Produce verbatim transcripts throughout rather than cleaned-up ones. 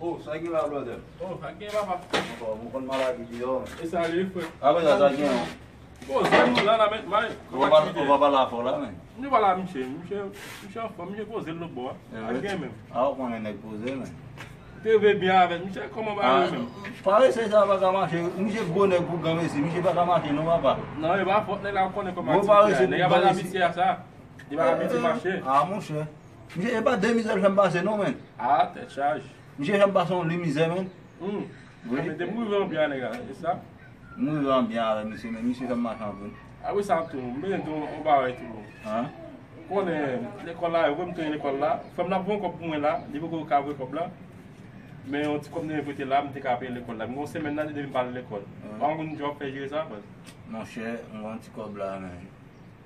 Oh, sa gen la, brother? Oh, sa gen, papa? Anfòm, ou konn maladi deyò, men. E sa li, frè? Apre sa, sa gen, non? Poze nou la, la, men, may. Ou pa, ou pa pale afò la, men. M pa la, misye, misye, misye anfòm, misye poze l lòt bò a. Sa gen menm. A, ou konnen nèg poze, men. Te ve byen avè l, misye, kòman ba yo menm? Parese sa pa ka mache. Misye gwo nèg pou granmesi, misye pa ka mache, non, papa. Non, e pa fòt nèg la, ou konnen kòman nèg la abitye a sa. Li pa abitye mache. A, monchè. Misye, e pa de mizè l fè m pase, non, men. A, tèt chaje. Misye fè m pase yon li mizè, men. Hmm. Wi. Mete m rive anbyen a nèg la, e sa? M rive anbyen avè misye, men misye fè m mache anpil. Apre sa tou, m bezwen di w yon bagay tou. An? Konnen lekòl la, yo voye m tounen lekòl la. Frè m nan voye kòb pou mwen la, li poko ka voye kòb la. Men yon ti kòb mwen prete la, m te ka peye lekòl la. M gen yon semèn nan depi m pa al lekòl. An. Ou pa konn jan w ap fè jere sa, baz? Monchè, m gen yon ti kòb la, men.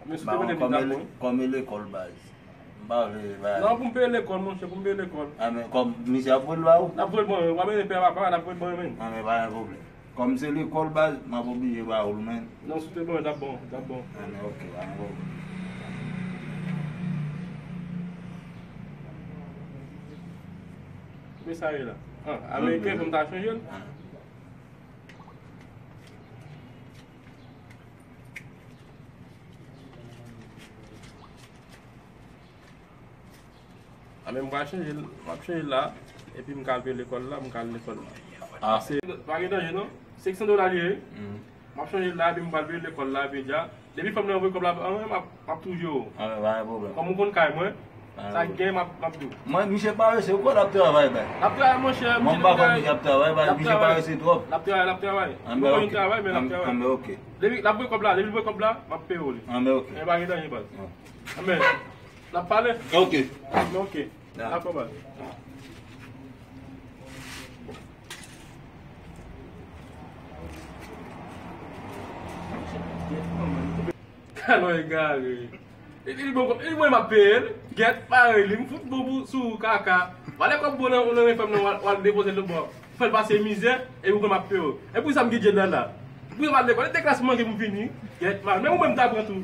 Men si w te mete m ta bon. Kòm e lekòl, baz. M pa vle, baz. Non, pou m peye lekòl, monchè, pou m peye lekòl. A, men kòm misye ap voye l ba ou? L ap voye l ban mwen, w ap mete pè papa, l ap voye l ban mwen, men. A, men pa gen pwoblèm. Kòm se lekòl, baz, m ap oblije ba ou l, men. Non, si w te ban mwen, l ap bon, l ap bon. A, men oke, pa gen pwoblèm. Men sa ye la. An, ameriken, fò m ta chanje l. An. A, men m pral chanje l, m ap chanje l la, epi m ka al peye lekòl la, m ka al lekòl la. A. Se, pa gen danje non, senk san dola li ye. M ap chanje l la, epi m pral peye lekòl la, epi dja. Depi fanm nan voye kòb la, an, m ap, m ap tou jere w. A, men pa gen pwoblèm. Kòm ou konn kay mwen, sa k gen, m ap, m ap di w. Mwen, misye parese, ou kwè l ap travay, baz? L ap travay, monchè. Mwen, m pa kwè misye ap travay, baz, misye parese twòp. L ap travay, l ap travay. Li poko jwenn travay, men l ap travay. Depi l ap voye kòb la, depi l voye kòb la, m ap peye w li. Anben, oke. Men pa gen danje, baz. Anben, n ap pale? Oke. Anben, oke. N ap pale. Kalon egare. Li, li bon, li mwen m ap peye l. Gèt, parèy li, m fout bon pou sou kaka. Pale kòb bon nan, nan men fanm nan, w al, w al depoze l lòt bò. Fè l pase mizè, epi ou kwè m ap peye w. E poukisa m gen djèl la la? Poukisa m al lekòl? E de klas m manke pou m fini. Gèt mal. Men ou menm ta pran tou.